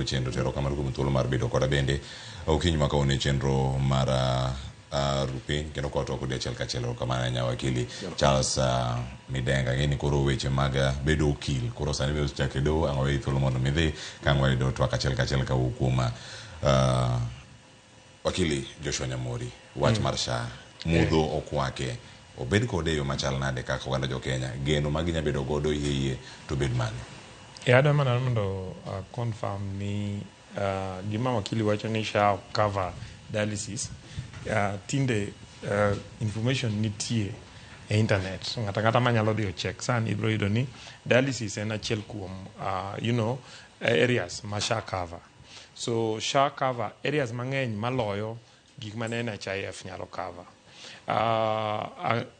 chenro. To erokamano kuom thuolo mar bedo koda bende okinyi ma kawuono e chenro mar Rupiny kendo kwa twak kodi achiel kachiel. Erokamano ahinya, wakili Charles Midenga. Ang'e ni koro weche mag bedo okil koro sani be osechako e doho, ang' waweyi thuolo mondo midhi ka ang' wayudo twak achiel kachiel kawuok kuom wakili Joshua Nyamori. Wach mar SHA mudho okwake, obed kode e yo machal nade kaka oganda jo Kenya geno ma ginya bedo godo yie yie to bed mane? E adwa mana mondo confirm ni gima wakili wacho ni SHA ok cover dialysis, tinde information nitie e internet, ng'ato ang'ata manyalo dhi ocheck sani ibiro yudo ni dialysis en achiel kuom areas ma SHA cover. So SHA cover areas mang'eny maloyo gik mane NHIF nyalo cover.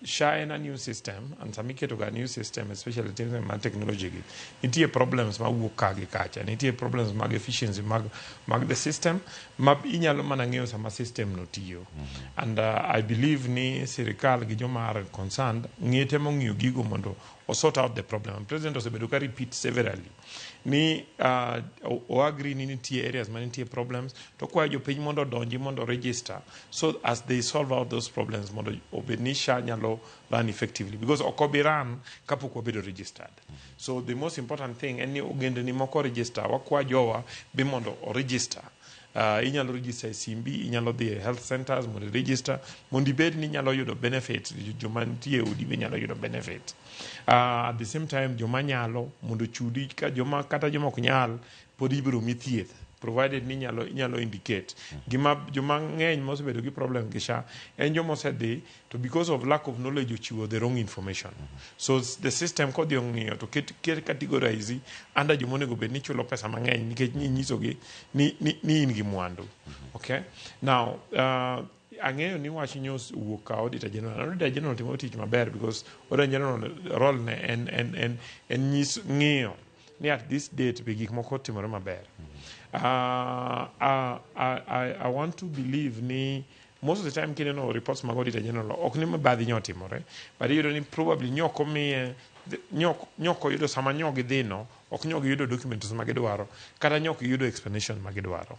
SHA en a new system, and sama iketo ga new system, especially system mar technology gi, nitie problems mawuok ka gi kacha, nitie problems mag efficiency mag the system ma inyalo mana ng'eyo sama system no tiyo. And I believe ni sirikal gi joma are concerned ng'iyo, temo ng'iyo gigo mondo o sort out the problem. President osebedo ka repeat severally ni o agree ni nitie areas ma nitie problems, to kwayo jopiny mondo odonji mondo register so as they solve out those problems mondo obed ni SHA nyalo run effectively, because ok obi run kapok wabedo registered. So the most important thing en ni ogendni moko register, wakwa jowa be mondo o register. Inyalo register e simbi, inyalo dhi e health centers mondo i register mondo ibed ni inyalo yudo benefit. Joma nitie e udi be nyalo yudo benefit. At the same time, joma nyalo mondo ochudi ka joma kata joma ok nyal pod ibiro mi thieth, provided ni inyalo indicate gima. Joma ng'eny mosebedo gi problem gi SHA en joma osedhi to because of lack of knowledge ochiwo the wrong information. So the system kodhi ong'iyo to ket categorize under joma onego bed ni chulo pesa mang'eny nikech ni inyisogi ni in gi mwandu. Okay, now ang'eyo ni wach nyos wuok ka Auditor General. Auditor General timo tich maber because Auditor General role ne en nyis ng'iyo ni at this date be gik moko otimore maber. I want to believe ni most of the time kineno reports mag Auditor General, ok ni mibadhi nyo otimore, but iyudo ni probably nyok omiye nyok oyudo sama nyo gidhi no, ok nyo giyudo documents ma gidwaro kata nyok giyudo explanation ma gidwaro.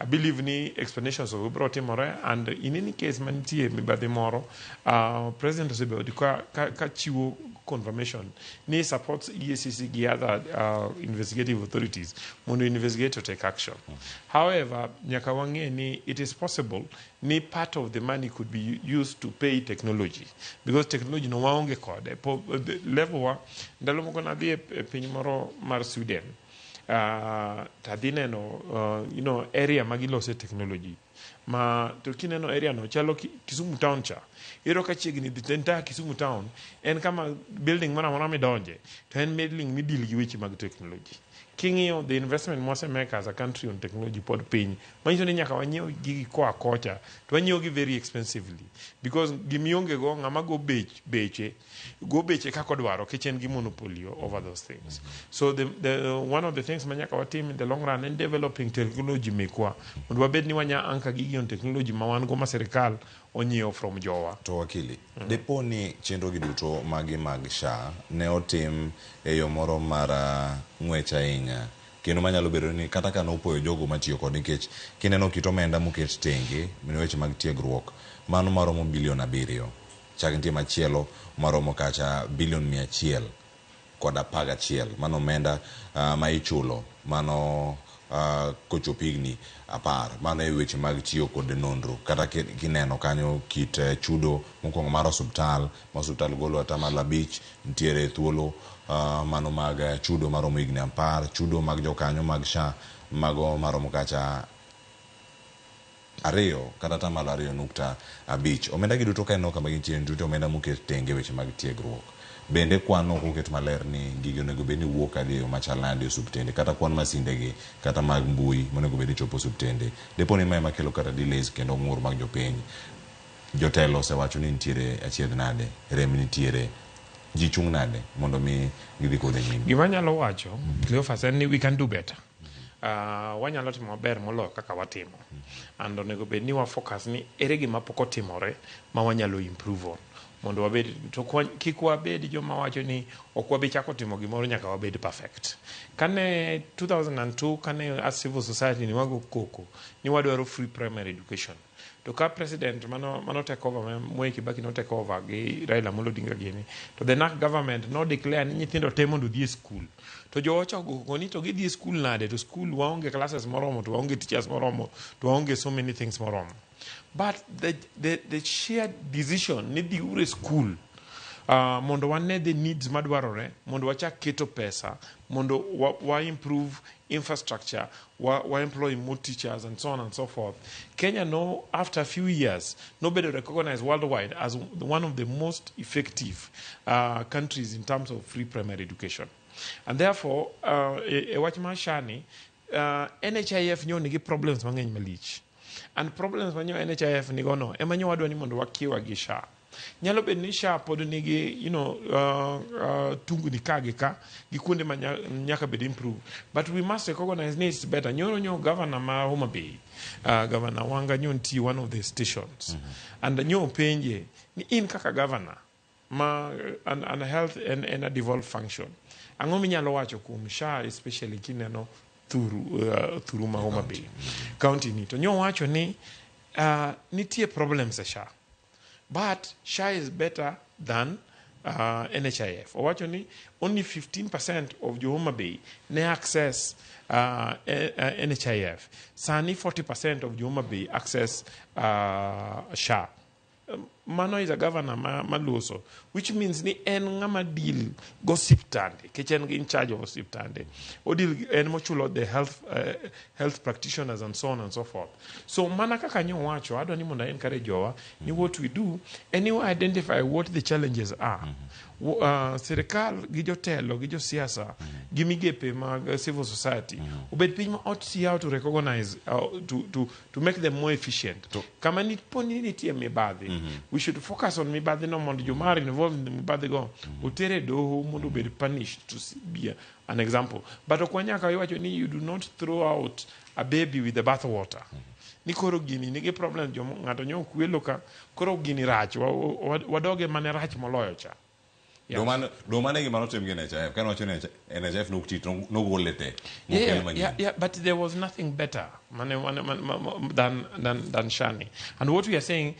I believe ni explanations go biro timore, and in any case manitie mibadhi moro, president osebedo ka chiwo confirmation ni supports EACC gi other investigative authorities mondo investigate to take action. However, nyaka wang'e ni it is possible ni part of the money could be used to pay technology, because technology no waonge kode the level wa. Ndalo moko nadhi e piny moro mar Sweden, tadhi neno area ma gilose technology ma to kineno area no chalo Kisumu town cha, iyudo ka chiegni the entire Kisumu town en kama building moro amora midonje to en building mideal gi weche mag technology. King'iyo the investment mwasemake as a country on technology pod piny, manyiso ni nyaka wanyiew gigi koa kocha, to wanyiew gi very expensively, because gimionge go ng'ama go bech beche go beche kaka odwaro nikech en gi monopoly over those things. So the one of the things ma nyaka watim in the long run en developing technology mekwa mondo wabed ni wanya anchor gigi on technology ma wan go ma sirikal onyiewo from jowa. To wakili, depo ni chenro gi duto magi mag SHA ne otim e yo moro mar ng'wech ahinya kendo manyalo bedo ni kata ka nopoyo jogo matiyo kod, nikech kineno kit omenda moket tenge ne weche mag tiegruok, mano maromo bilion 7, chak nitie machielo maromo kacha bilion 111, mano omenda ma ichulo mano kochopo higni 10, mano e weche mag tiyo kod nonro. Kata kineno kanyo kit chudo mokwongo mar osuptal ma osuptal golo 5% nitiere thuolo mano mag chudo maromo higni 10, chudo mag jokanyo mag SHA mago maromo kacha 2 kata 2.5. Omenda gi duto ka ineno kama gintie, nitie omenda moket tenge weche mag tiegruok bende kwan ok oket maler ni gigi onego bed ni wuok kadhi e yo machal nade e osuptende, kata kwan masinde gi kata mag mbui monego bed ni chopo osuptende. Depo ni mae makelo kata delays kendo ng'ur mag jopiny, jotelo osewacho ni nitiere achiedh nade, rem nitiere, ji chung' nade mondo mi gidhi kode nyime? Gima anyalo wacho, Cleophas, en ni we can do better. Wanyalo timo maber moloyo kaka watimo, and onego bed ni wa focus ni ere gima pok otimore ma wanyalo improve on. Mondo wabed to kik wabed joma wacho ni ok wabi chako timo gimoro nyaka wabed perfect. Kane 2002 kane as civil society ni wago koko ni wadwaro free primary education. To ka president mano take over, Mwai Kibaki no take over gi Raila Amolo Odinga gini, to the NAC government no declare ni nyithindo te mondo odhi e school. To jowacho go ni to gidhi e school nade, to school waonge classes moromo, to waonge teachers moromo, to waonge so many things moromo. But the shared decision ni dhi uru e school mondo wane the needs madwarore, mondo wachak keto pesa mondo wa improve infrastructure, wa employ more teachers and so on and so forth. Kenya no, after a few years, nobedo recognized worldwide as one of the most effective countries in terms of free primary education. And therefore, e wach mar SHA ni, NHIF nyo nigi problems mang'eny malich. And problems manyo NHIF nigo no, ema nyo wadwa ni mondo wakiwa gi SHA. Nyalo bedo ni SHA pod nigi, tungni ka gi ka, gi kuonde ma nyaka bed improve. But we must recognize ni it's better. Nyoro nyo governor ma Homa Bay, Governor Wanga nyo nitie one of the stations. And nyo penje ni in kaka governor, ma and health and a devolved function. Ang'o minyalo wacho kuom SHA, especially kineno thuru ma Homa Bay county ni? To nyo wacho ni nitie problems e SHA, but SHA is better than NHIF. Owacho ni only 15% of jo Homa Bay ne access NHIF. Sani 40% of jo Homa Bay access SHA. Mano is a governor ma loso, which means ni en ng'ama deal go osiptande, kech en in charge of osiptande, o deal en mochulo the health practitioners and so on and so forth. So mana kaka nyo wacho, adwa ni mondo encourage jowa ni what we do en ni we identify what the challenges are. Sirikal gi jotelo gi josiasa gi migepe mag civil society obed piny ma ot see how to recognize, to make them more efficient. Kama ni po ni nitie mibadhi, we should focus on mibadhi no mondo joma are involved in the mibadhi go otere e doho mondo obed punished to be an example. But ok wanyaka iwacho ni you do not throw out a baby with the bath water, ni koro gini nigi problem, jomo ng'ato nyo kwelo ka koro gini rach, wadoge mane rach moloyo cha. Yeah. Do mano e gima notim gi NHIF. Kane wacho ni NHIF nok ti to nogole te. Mokel manyien. Yeah, but there was nothing better than SHA ni. And what we are saying,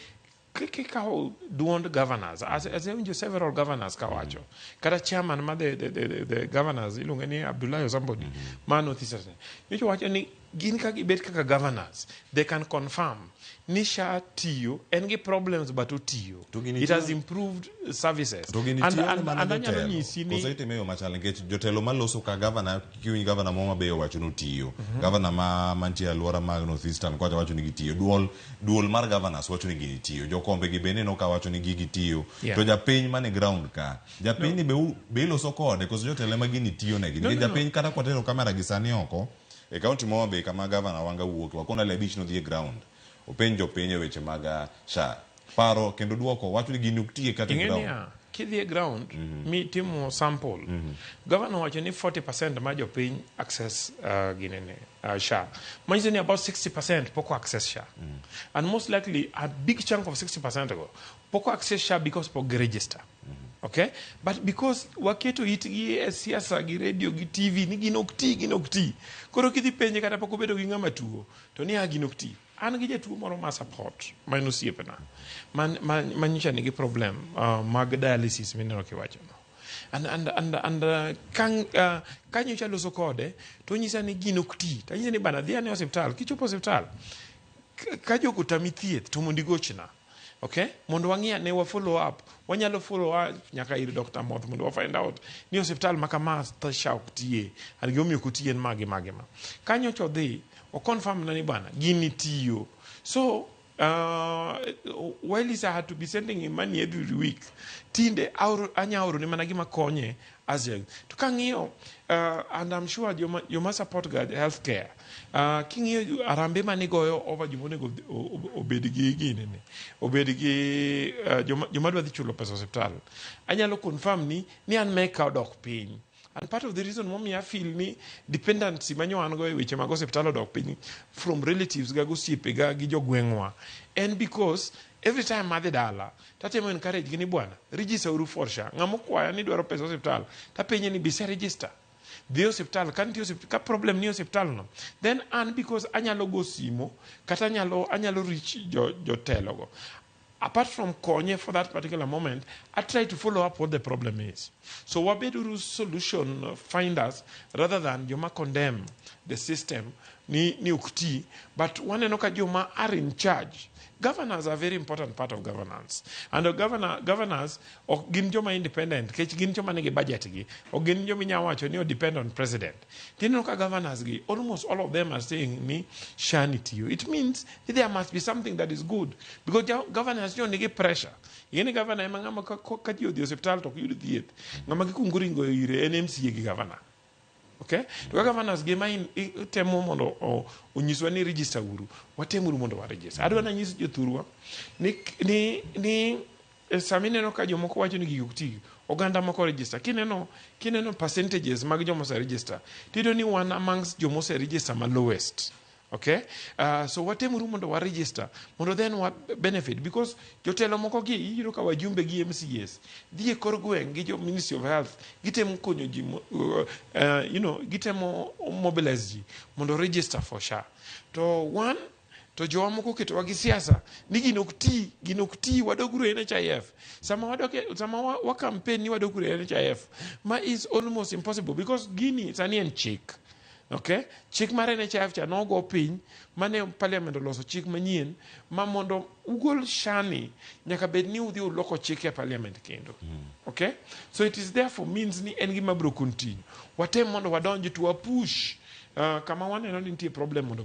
kikawo duond governors, as awinjo several governors kawacho, kata chairman ma the governors iluonge ni Abdullahi or somebody, ma North Eastern. Nyocha wacho ni gin ka gibet kaka governors, they can confirm ni SHA tiyo, en gi problems but otiyo. To gini It has improved services. To gini And, tiyo and, mana and anyalo jotelo. nyisi ni Koso itime e yo machal nikech jotelo maloso ka gavana, kiwinj gavana ma Homa Bay owacho ni otiyo. Gavana ma mantie e alwora mag North Eastern kocha wacho ni gitiyo. Duol mar governors wacho ni gini tiyo. Jokombe gi bende no ka wacho ni gigi tiyo. To japiny mane ground ka, japiny ni be iloso kode koso jotelo ema gini tiyo negi. No, Nikech no, no. japiny kata kwatero kamera gi sani oko e kaunti ma Homa Bay kama gavana Wanga wuoke, wakona le abich nodhi e ground. Openj jopiny e weche mag SHA. Paro kendo duoko wacho ni gini ok tiye kata e Ing'e ground. niya, kidhi e ground mitimo sample, governor wacho ni 40% mar jopiny access ginene SHA, manyiso ni about 60% pok access SHA. And most likely a big chunk of 60% go pok access SHA because pok giregister. Okay, but because waketo itgi e siasa gi radio gi TV ni gino ok ti, gino ok ti, koro kidhi penje kata pok obedo gi ng'ama tuo to ni a gino ok ti. An gi jatuo moro ma support ma en osiepna ma nyocha nigi problem mag dialysis mineno kiwachono, and ka nyocha loso kode to onyisa ni gino ok ti, to anyise ni bana dhi ane osiptal. Kichopo osiptal ka jogo tami thieth to mondo igochna, okay, mondo wang'i ane wa follow up, wanyalo follow up nyaka ir Dr. Moth mondo wa find out ni osiptal ma kama ta SHA ok tiye and gimomiyo ok otiye en magi magi ma kanyocha odhi o confirm na ni bana gini tiyo. So while I had to be sending him money every week, tinde aoro, anya oro ne mana gima konye as a to kang'iyo, and I'm sure joma support ga healthcare, king'iyo arambe manigoyo over joma onego obed gi ginene, obed gi joma dwa dhi chulo pesa osiptal, anyalo confirm ni an meka odok piny. And part of the reason momiyo I feel ni dependency manyo an go e weche mag osiptal odok piny from relatives ga, gosiepega gi jogweng'wa, en because every time adhi dala tatemo encourage gi ni, "Bwana, register uru for SHA." Ng'ama okwaya ni dwaro pesa osiptal, tapenje ni, "Bise register?" Dhi osiptal ka nitie ka problem ni osiptal no, then an because anyalo go simo kata anyalo reach jo jotelo go. Apart from konye for that particular moment, I try to follow up what the problem is. So wabeduru solution finders rather than joma condemn the system ni ok ti. But waneno ka joma are in charge, governors are very important part of governance, and the governors ok gin joma independent, nikech gin joma nigi budget gi, ok gin joma inya wacho ni o depend on president. Tineno ka governors gi, almost all of them are saying ni SHA ni tiyo. It means there must be something that is good, because governors nyo nigi pressure. Ing'e governor ema ng'ama ka ji odhi e osiptal to ok yud thieth, ng'ama gikungo ringo ire en MCA gi governor. Okay, to ka governors gi ma temo mondo onyiswa ni register uru, watemuru mondo wa register. Adwa nanyis jothurwa ni sama ineno ka jomoko wacho ni gigi ok ti, oganda moko register, kineno percentages mag joma ose register, tiyudo ni wan amongst joma ose register ma lowest. Okay, so watemuru mondo wa register mondo then wa benefit, because jotelo moko gi iyudo ka wajumbe gi MCAs dhi e kor gweng' gi jo Ministry of Health, gitemo konyo ji gitemo mobilize ji mondo register for SHA. To one to jowa moko oketowa gi siasa ni gino ok ti, gino ok ti, wadoguru e NHIF. Sama wadok sama wa campaign ni wadoguru e NHIF, ma is almost impossible, because gini sani en chik. Okay, chik mar NHIF cha nogo piny mane parliament oloso chik manyien ma mondo ugol SHA ni nyaka bed ni udhi uloko chik e parliament kendo. Okay, so it is therefore means ni en gima biro continue. Watem mondo wadonj to wapush kama waneno ni nitie problem mondo